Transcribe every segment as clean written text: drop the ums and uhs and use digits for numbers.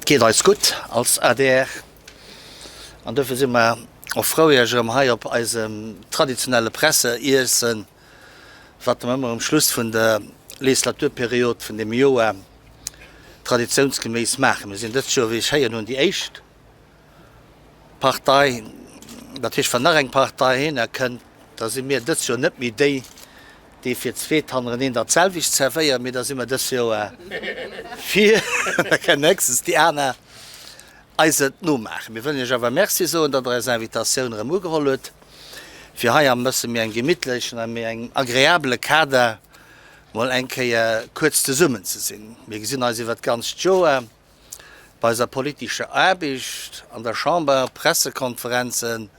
Et geet eis gutt als adr an dofir si mer och frou, Iech erëm hei op eisem traditionelle Presseiessen, wat mer ëmmer um Schluss vun der Legislaturperiod vun deem Joer traditiounsgeméiss maachen. Mir sinn dëst Joer, wéi ech héieren hunn, déi éischt Partei. Dat heescht, wann nach eng Partei heihinner kënnt, da si mir dës Joer net méi déi, déi fir d'zweet hannereneen dat selwecht zerwéieren, mee da si mer dës Joer vir, da kënnen héchstens déi aner eis et nomaachen. Mir wëllen Iech awer Merci soen, datt Der eis Invitatioun erëm ugeholl hutt, fir hei am bësse méi engem gemittlechen a méi engem agreabele Kader mol eng Kéier kuerz zesummen ze sinn. Mir gesinn eis iwwert d'ganzt Joer. Bei eiser politescher Aarbecht an der Chamber, Pressekonferenzen,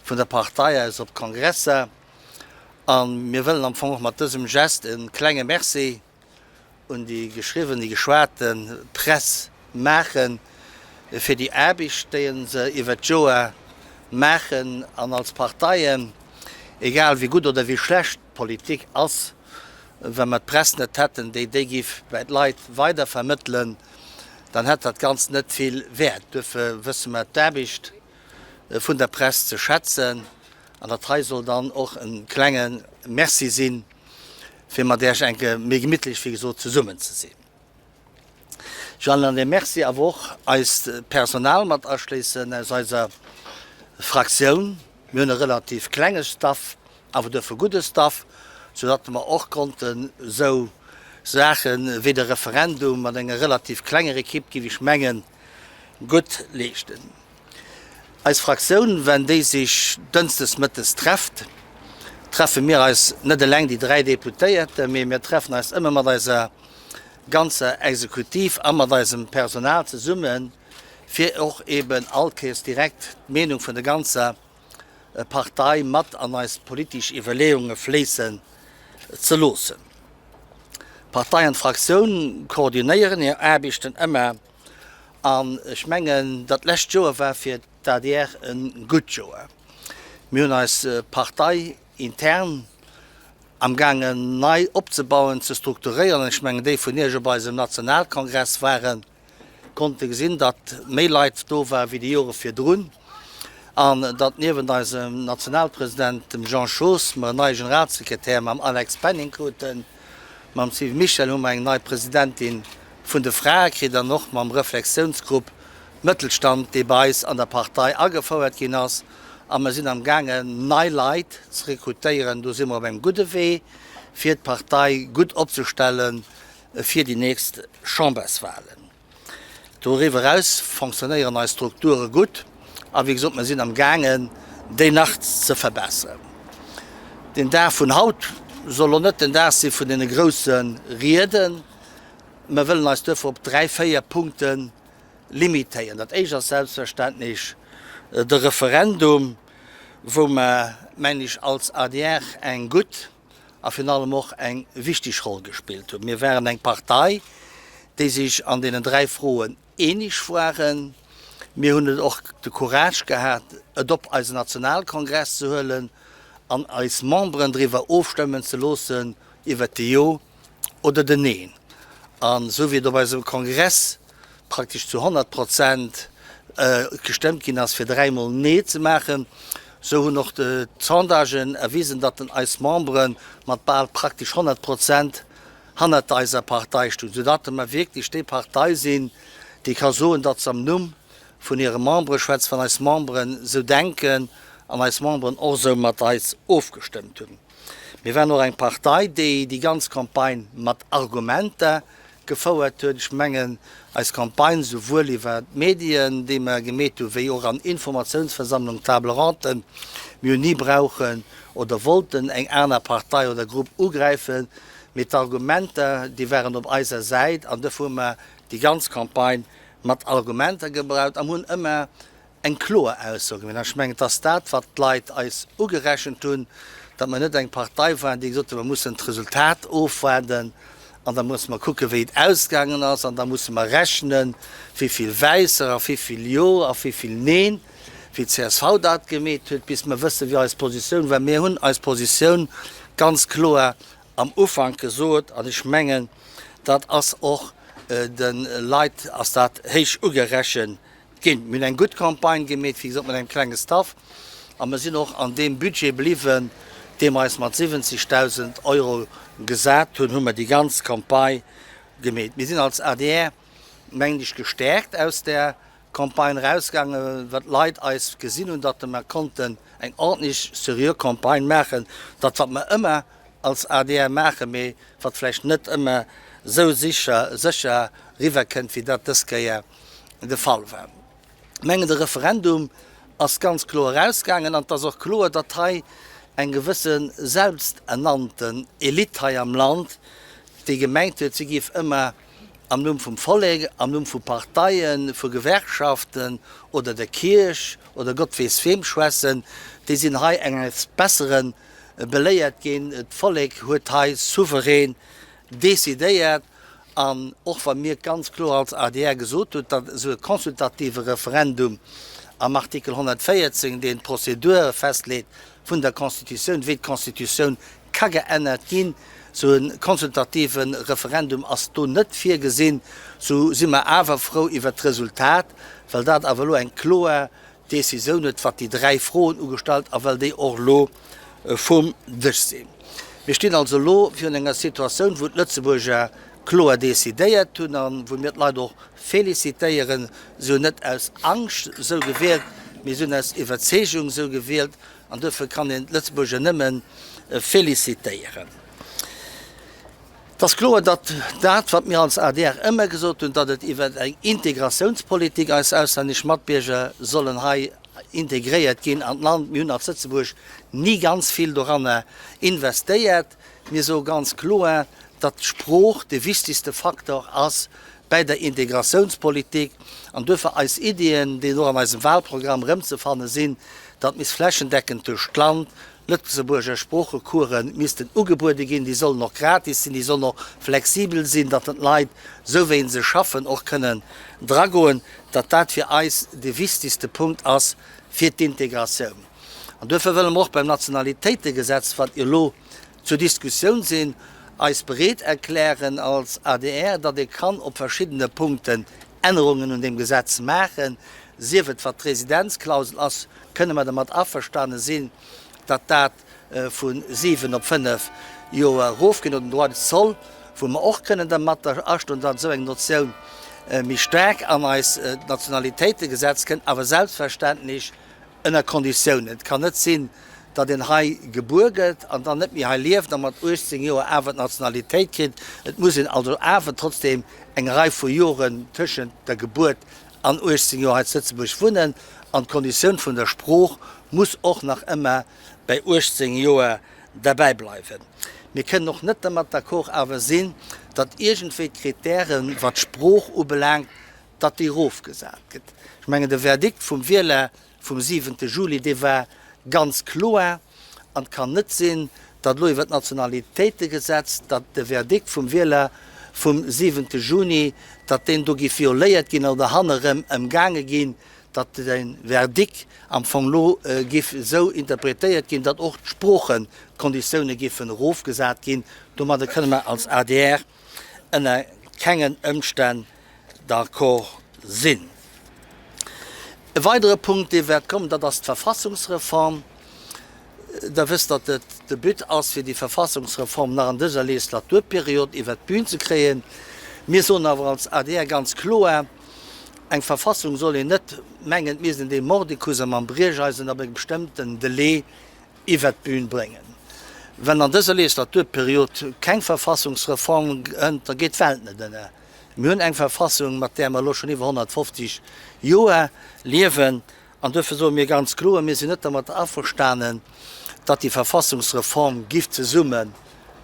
vun der Partei aus op Kongresser. A mir wëllen am Fong och mat dësem Gest e klenge Merci un déi geschriwwen, déi geschwate Press maachen, fir déi Aarbecht, déi se iwwert d'Joer maachen. An als Parteien, egal wéi gutt oder wéi schlecht d'Politik ass, Wa mer d'Press net hätten, déi déi géif bei d'Leit weider vermëttelen, dann hätt dat Ganzt net vill Wäert. Duerfir wësse mer d'Aarbecht vun der Press ze schätzen. An dat hei soll dann och e klenge Merci sinn, fir mat Iech enke méi gemittlech, wéi gesot, zesummen ze sinn. Ech wëll an dee Merci awer och eist Personal mat aschléissen aus eiser Fraktioun. Mir hunn e relativ klenge Staff, awer duerfir gudde Staff, soudatt mer och konnten esou Saache wéi de Referendum mat enger relativ klenger Ekipp, géif ech mengen, gutt leeschten. Eis Fraktioun, wenn déi sech dënschdes mëttes trefft, treffe mir eis net eleng, déi 3 Deputéierten, mee mir treffen eis ëmmer mat eiser ganzer Exekutiv a mat eisem Personal zesummen, fir och eben all Kéiers direkt d'Meenung vun der ganzer Partei mat an eis politesch Iwwerleeunge fléissen ze loossen. D'Partei an d'Fraktioun koordinéieren hir Aarbechten ëmmer an ech mengen, dat lescht Joer war fir d'ADR e gutt Joer. Mir hunn eis Partei intern am gaangen nei opzebauen, ze strukturéieren. Ech mengen, déi vun Iech op eisem Nationalkongress waren, konnte gesinn, datt méi Leit do waren wéi déi Jore virdrun an datt niewent eisem Nationalpresident, dem Jean Schoos, mer en neie Generalsekretär mam Alex Penning kruten. Mam Sylvie Mischel hu mer eng nei Presidentin vun de Frae kritt an och mam Reflexiounsgrupp Mëttelstand, dee bei eis an der Partei agefouert ginn ass. A mer sinn am gaangen, nei Leit ze rekrutéieren. Do si mer op engem gudde Wee, fir d'Partei gutt opzestelle fir déi nächst Chamberswahlen. Doriwwer eraus fonctionnéieren eis Strukture gutt a wéi gesot, mer sinn am gaangen, déi nach ze verbesseren. Den Dag vun haut soll elo net den Dag si vun deene grousse Rieden. Mer wëllen eis duerfir op 3, 4 Punkte limitéieren. Dat éischt ass selbstverständlech de Referendum, wou mer, mengen ech, als adr eng gutt a virun allem och eng wichteg Roll gespillt hunn. Mir waren eng Partei, déi sech an deenen 3 Froen eeneg waren. Mir hunn et och de Courage gehat, et op eisen Nationalkongress ze huelen an eis Memberen driwwer ofstëmmen ze loossen iwwert de Jo oder den Neen. An esou wéi et op eisem Kongress praktesch zu 100 Prozent gestëmmt ginn ass, fir dräimol Nee ze maachen, esou hunn och d'Sondagen erwisen, datt den eis Membere mat bal praktesch 100 Prozent hannert eiser Partei stinn, soudatt mer wierklech déi Partei sinn, déi ka soen, datt se am Numm vun hire Membere schwätzt, wann eis Memberen esou denken an eis Memberen och esou mat eis ofgestëmmt hunn. Mir waren och eng Partei, déi déi ganz Campagne mat Argumenter gefouert huet. Ech mengen, eis Campagne, souwuel iwwer d'Medien, déi mer gemeet hu wéi och an Informatiounsversammlung, Table ronden, mir hunn ni brauchen oder wollten eng aner Partei oder Grupp ugräifen, mee d'Argumenter, déi waren op eiser Säit an duerfir hu mer déi ganz Campagne mat Argumenter gebraut an hunn ëmmer eng kloer Ausso gemaach. An ech mengen, et ass dat, wat d'Leit eis ugerechent hunn, datt mer net eng Partei waren, déi gesot huet, mer mussen d'Resultat ofwaarden an da musse mer kucken, wéi et ausgaangen ass an da musse mer rechnen, wéi vill Wäisser a wéi vill Jo a wéi vill Neen, wéi d'CSV dat gemeet huet, bis mer wëssen, wéi eis Positioun war. Mir hunn eis Positioun ganz kloer am Ufank gesot an ech mengen, dat ass och. De Leit ass dat héich ugerechent ginn. Mir hunn eng gutt Campagne gemeet, wéi gesot mat engem klenge Staff, a mir sinn och an deem Budget bliwwen, dee mer eis mat 70.000 Euro gesat hunn, hu mer déi ganz Campagne gemeet. Mir sinn als adr, mengen ech, gestäerkt aus där Campagne erausgaangen, well d'Leit eis gesinn hunn, datt mer konnten eng ordentlech, seriö Campagne maachen, dat wat mer ëmmer als adr maachen, mee wat vläicht net ëmmer esou sicher sécher riwwerkënnt, wéi dat dës Kéier de Fall war. Ech mengen, de Referendum ass ganz kloer erausgaangen an et ass och kloer, datt hei eng gewësse selbsternannten Elite hei am Land, déi gemengt huet, si géif ëmmer am Numm vum Vollek, am Numm vu Parteien, vu Gewerkschaften oder der Kierch oder Gott weess weem schwätzen, déi sinn hei enges Bessere beléiert ginn. D'Vollek huet hei souverän decidéiert. An och wa mir ganz kloer als adr gesot hunn, datt esou e consultative Referendum am Artikel 114, deen d'Prozedure festleet vun der Constitutioun, wéi d'Constitutioun ka geännert ginn, esou e consultative Referendum ass do net virgesinn, esou si mer awer frou iwwert d'Resultat, well dat awer elo eng kloer Decisioun huet, wat déi 3 Froen ugestallt a well déi och elo vum Dësch sinn. Mir stinn also elo virun enger Situatioun, wou d'Lëtzebuerger kloer decidéiert hunn a wou mir d'Leit och félicitéieren. Si hunn net aus Angscht esou gewielt, mee si hunn aus Iwwerzeegung esou gewielt an duerfir kann een d'Lëtzebuerger nëmme félicitéieren. Et ass kloer, datt dat, wat mir als adr ëmmer gesot hunn, datt et iwwer eng Integratiounspolitik eis auslännesch Matbierger sollen hei integréiert ginn an d'Land. Mir hunn als Lëtzebuerg ni ganz vill doranner investéiert. Mir soe ganz kloer, datt d'Sprooch de wichtigste Faktor ass bäi der Integratiounspolitik an duerfir eis Iddien, déi och an eisem Wahlprogramm erëmzefanne sinn, datt misst flächendeckend duerch d'Land Lëtzebuerger Sproochecourse missten ugebuede ginn. Déi sollen och gratis sinn, déi sollen och flexibel sinn, datt d'Leit, esou wéi se schaffen, och kënnen dragoen, datt dat fir eis de wichtigste Punkt ass fir d'Integratioun. An duerfir wëlle mer och beim Nationalitéitegesetz, wat jo elo zur Diskussioun sinn, eis bereet erklären als adr, datt ee kann op verschiddene Punkten Ännerungen un deem Gesetz maachen, sief et wat d'Residenzklausel ass, kënne mer dermat averstane sinn, datt dat vu 7 op 5 Joer erofgeet, oder den Droit de sol, wou mer och kënnen dermat astoen, datt esou eng Notioun méi staark an eis Nationalitéitegesetz kënnt, awer selbstverständlech ënner Konditiounen. Et kann net sinn, datt een hei gebuer gëtt an dann net méi hei lieft a mat 18 Joer awer d'Nationalitéit kritt. Et muss een also awer trotzdeem eng Rei vu Joren tëschent der Gebuert an 18 Joer hei zu Lëtzebuerg wunnen an d'Konditioun vun der Sprooch muss och nach ëmmer bäi 18 Joer derbäi bleiwen. Mir kënnen och net dermat d'accord awer sinn, datt iergendwéi d'Kritären, wat d'Sprooch ubelaangt, datt déi erofgesat gëtt. Ech mengen, de Verdikt vum Wieler vum siwente Juli, dee war ganz kloer. An et kann net sinn, datt elo iwwer d'Nationalitéitegesetz, datt de Verdikt vum Wieler vum siwente Juni, datt deen do géif violéiert ginn oder hannerëm ëmgaange ginn, datt de Verdikt am Fong elo géif esou interpretéiert ginn, datt och d'Sproochekonditioune géifen erofgesat ginn. Domadder kënne mer als adr ënner kengen Ëmstänn d'accord sinn. E weidere Punkt, dee wäert kommen, dat ass d'Verfassungsreform. Der wësst, datt et de But ass, fir déi Verfassungsreform nach an dëser Legislaturperiod iwwert d'Bühn ze kréien. Mir soen awer als adr ganz kloer, Eng Verfassung soll een net mengen, et misst een déi mordicus a mam Briecheisen ab engem bestëmmten Delai iwwert d'Bühn bréngen. Wenn an dëser Legislaturperiod keng Verfassungsreform kënnt, da geet d'Welt net ënner. Mir hunn eng Verfassung, mat där mer elo schonn iwwer 150 Joer liewen. An duerfir soe mir ganz kloer, Mir sinn net dermat averstanen, datt déi Verfassungsreform giff zesumme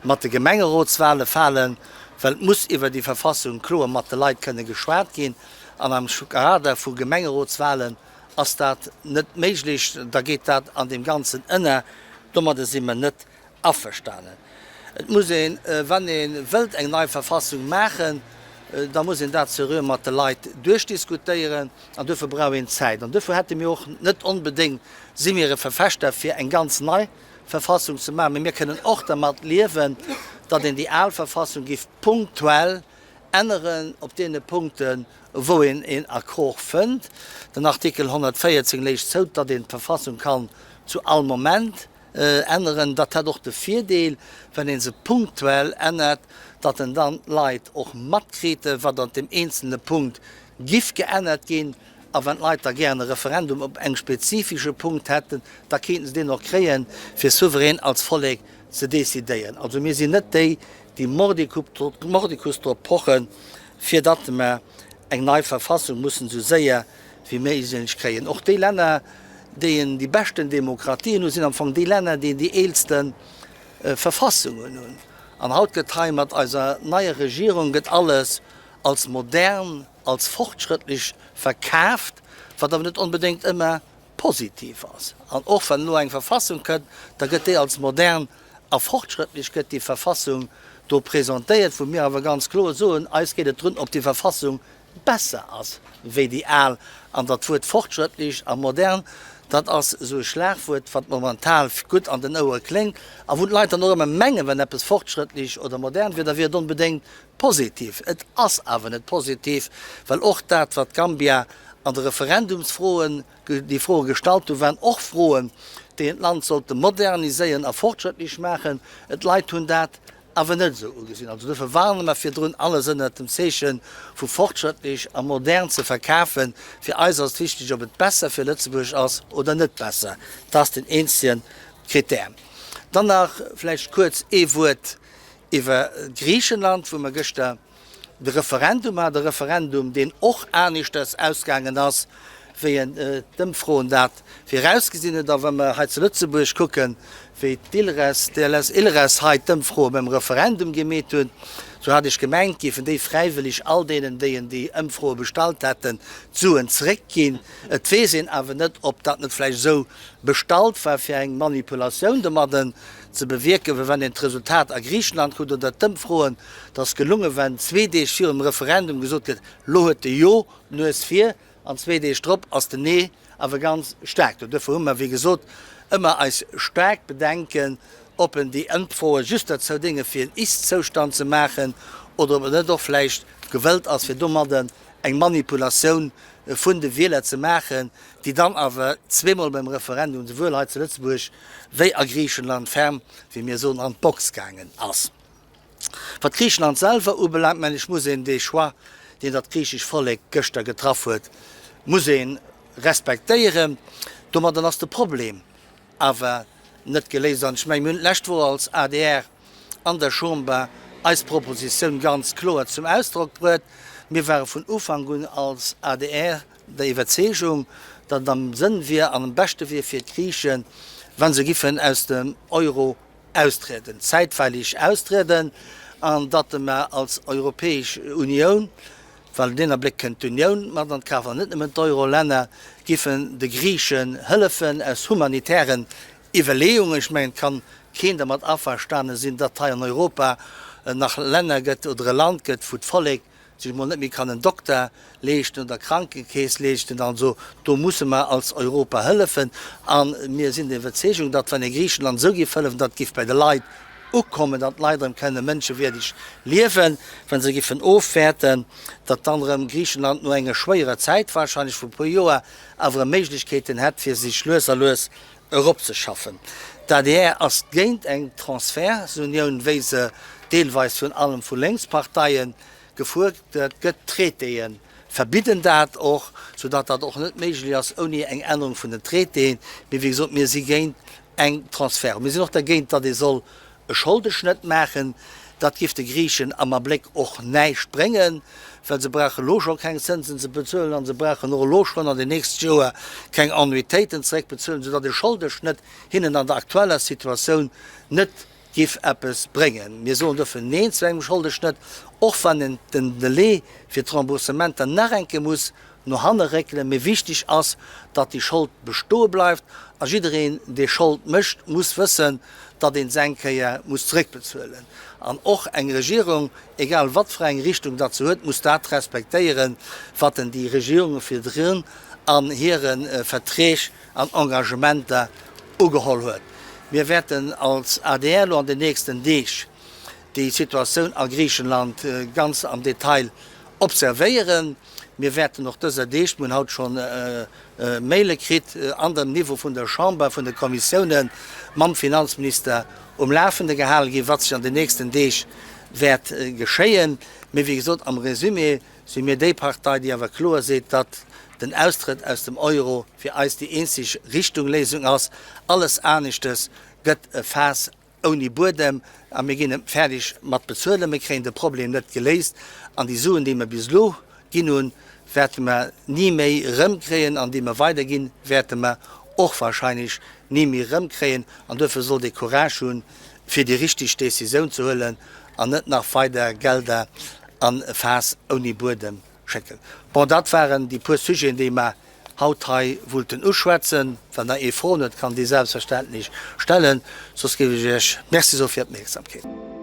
mat de Gemengerotswahle falen, well et muss iwwer déi Verfassung kloer mat de Leit kënne geschwat ginn. An am Kader vu Gemengerotswahlen ass dat net méiglech, da geet dat an deem Ganzen ënner. Domadde si mer net averstanen. Et muss een, wann ee wëllt eng nei Verfassung maachen, da muss een dat seriö mat de Leit duerchdiskutéieren an duerfir brauch een Zäit. An duerfir hätte mir och net onbedéngt, si mir e Verfechter fir eng ganz nei Verfassung ze maachen, mä mir kënnen och dermat liewen, datt een déi al Verfassung géif punktuell. Änneren op deene Punkten, wou een een Accord fënnt. Den Artikel 114 léisst zou, datt een d'Verfassung kann zu all Moment änneren. Dat hätt och de Virdeel, wann ee se punktuell ännert, datt en dann d'Leit och matkriite wat an deem eenzelne Punkt giff geännert ginn. A wann d'Leit da gären e Referendum op engem spezifische Punkt hätten, da kéinten se deen och kréien, fir souverän als Vollek ze decidéieren. Also mir sinn net déi, déi mordicus drop pochen, fir datt mer eng nei Verfassung mussen esou séier wéi méiglech kréien. Och déi Länner, déi déi beschten Demokratien hunn, sinn am Fong déi Länner, déi déi eelste Verfassungen hunn. An haut gëtt hei mat eiser neier Regierung gëtt alles als modern, als fortschrëttlech verkaaft, wat awer net onbedéngt ëmmer positiv ass. An och wann elo eng Verfassung kënnt, da gëtt déi als modern a fortschrëttlech gëtt déi Verfassung do presentéiert, wou mir awer ganz kloer soen, eis geet et drun, ob déi Verfassung besser ass wéi déi al. An dat Wuert fortschrëttlech a modern, dat ass esou e Schlagwuert, wat momental gutt an den Ouere kléngt a wou d'Leit dann och ëmmer mengen, wann eppes fortschrëttlech oder modern wier, da wier et onbedéngt Positiv. Et ass awer net positiv, well och dat, wat Gambia an de Referendumsfroen, déi Froe gestallt hunn, waren och Froen, déi en d'Land sollte moderniséieren a fortschrëttlech maachen. D'Leit hunn dat awer net esou ugesinn. Also dofir warne mer virdrun, alles ënnert dem Zeeche vu fortschrëttlech a modern ze verkafen. Fir eis ass et wichteg, ob et besser fir Lëtzebuerg ass oder net besser. Dat ass den eenzege Krittär. Dann nach vläicht kuerz ee Wuert Iwwer Griichenland, wou mer gëschter de Referendum haten, e Referendum, deen och aneschters ausgaangen ass, wéi en d'Ëmfroen dat virausgesinn huet. A wa mer hei zu Lëtzebuerg kucken, wéi d'ILRES, d'LS, ILRES hei d'Ëmfroe beim Referendum gemeet hunn, sou hat ech gemengt, géifen déi fräiwëlleg all deenen, déi en déi Ëmfroe bestallt hätten, d'Suen zeréckginn. Et weess een awer net, ob dat net vläicht esou bestallt war, fir eng Manipulatioun domadden ze bewierken, well wann een d'Resultat a Griichenland kuckt oder d'Ëmfroen, et ass gelungen, wenn zwee Deeg virum Referendum gesot gëtt, lo huet de Jo d'Nues vir, an zwee Deeg drop ass den Nee awer ganz staark do. Duerfir hu mer, wéi gesot, ëmmer eis staark Bedenken, ob en déi Ëmfroe just derzou dénge fir en Ist-Zoustand ze maachen oder ob et net och vläicht gewëllt ass, fir domadden eng Manipulatioun vun de Wieler ze maachen, déi dann awer zweemol beim Referendum, souwuel hei zu Lëtzebuerg wéi a Griichenland, ferm, wéi mir soen, an d'Box gaangen ass. Wat Griichenland selwer ubelaangt, mengen ech, muss een dee Choix, deen dat griichesch Vollek gëschter getraff huet, muss ee respektéieren. Domadden ass de Problem awer net geléist. An ech mengen, mir hunn d'lescht Woch als adr an der Chamber eis Propositioun ganz kloer zum Ausdrock bruet. Mir ware vun Ufank un als adr der Iwwerzeegung, datt et am Sënn wier an am beschte wier fir d'Griichen, wa se giffen aus dem Euro austrieden, zäitweilig austrieden, an datt mer als Europäesch Unioun, well an deen Abléck kënnt d'Unioun mat an d'Kraaft an net nëmmen d'Eurolänner, giffen de Griichen hëllefen aus humanitären Iwwerleeungen. Ech mengen, et kann keen dermat averstane sinn, datt hei an Europa nach Länner gëtt oder e Land gëtt, wou d'Vollek sech emol net méi kann en Dokter leeschten oder Krankekeess leeschten. Also do musse mer als Europa hëllefen. A mir sinn der Iwwerzeegung, datt wann ee Griichenland esou géif hëllefen, datt géif bei de Leit ukommen, datt d'Leit erëm kënne mënschewierdeg liewen, wa se géifen ofwäerten, datt dann erëm Griichenland no enger schwéierer Zäit wahrscheinlech vu puer Joer awer erëm Méiglechkeeten hätt, fir sech lues a lues eropzeschaffen. D'adr ass géint eng Transfertsunioun, wéi se deelweis virun allem vu Lénksparteie gefuerdert gëtt. D'Traitéë verbidden dat och, soudatt dat och net méiglech ass ouni eng Ännerung vun den Traitéen. Mee wéi gesot, mir si géint eng Transfert. Mir sinn och dergéint, datt ee soll e Scholdeschnëtt maachen. Dat giff de Griichen am Abléck och näischt bréngen, well se brauche elo scho keng Zënsen ze bezuelen an se brauchen och elo schonn an den nächste Joer keng Annuitéiten zeréckbezuelen, soudatt e Scholdeschnëtt hinnen an der aktueller Situatioun net giff eppes bréngen. Mir soen dofir Neen zu engem Scholdeschnëtt, och wann een den Delai fir d'Remboursementer nach eng Kéier muss no hanne réckelen, mee wichteg ass, datt déi Schold bestoe bleift a jiddereen, dee Schold mécht, muss wëssen, datt een se eng Kéier muss zeréckbezuelen. An och eng Regierung, egal wat fir eng Richtung datt se huet, muss dat respektéieren, wat en déi Regierunge virdrun an hire Verträg an Engagementer ugeholl huet. Mir wäerten als adr elo an den nächsten Deeg. déi Situatioun a Griichenland ganz am Detail observéieren. Mir wäerten och dëser Deeg, mir hunn haut schonn Maile kritt, an dem Niveau vun der Chamber, vun de Kommissiounen, mam Finanzminister um Lafende gehale ginn, wat sech an den nächsten Deeg wäert geschéien. Mee wéi gesot, am Résumé si mir déi Partei, déi awer kloer seet, datt den Austrëtt aus dem Euro fir eis déi eenzeg Richtung Léisung ass. Alles aneschtes gëtt e Faass ouni Buedem a mir ginn et fäerdeg mat bezuelen. Mir kréien de Problem net geléist an déi Suen, déi mer bis elo ginn hunn, wäerte mer ni méi erëmkréien an déi mer weiderginn, wäerte mer och wahrscheinlech ni méi erëmkréien. An duerfir sollt ee Courage hunn, fir déi richteg Décisioun ze huelen an net nach weider Gelder an e Faass ouni Buedem schécken. Bon, dat waren déi puer Sujeten, déi mer haut hei wollten uschwätzen. Wann Der ee Froen huet, kann déi selbstverständlech stellen. Soss géif ech Iech Merci soe fir d'Opmierksamkeet.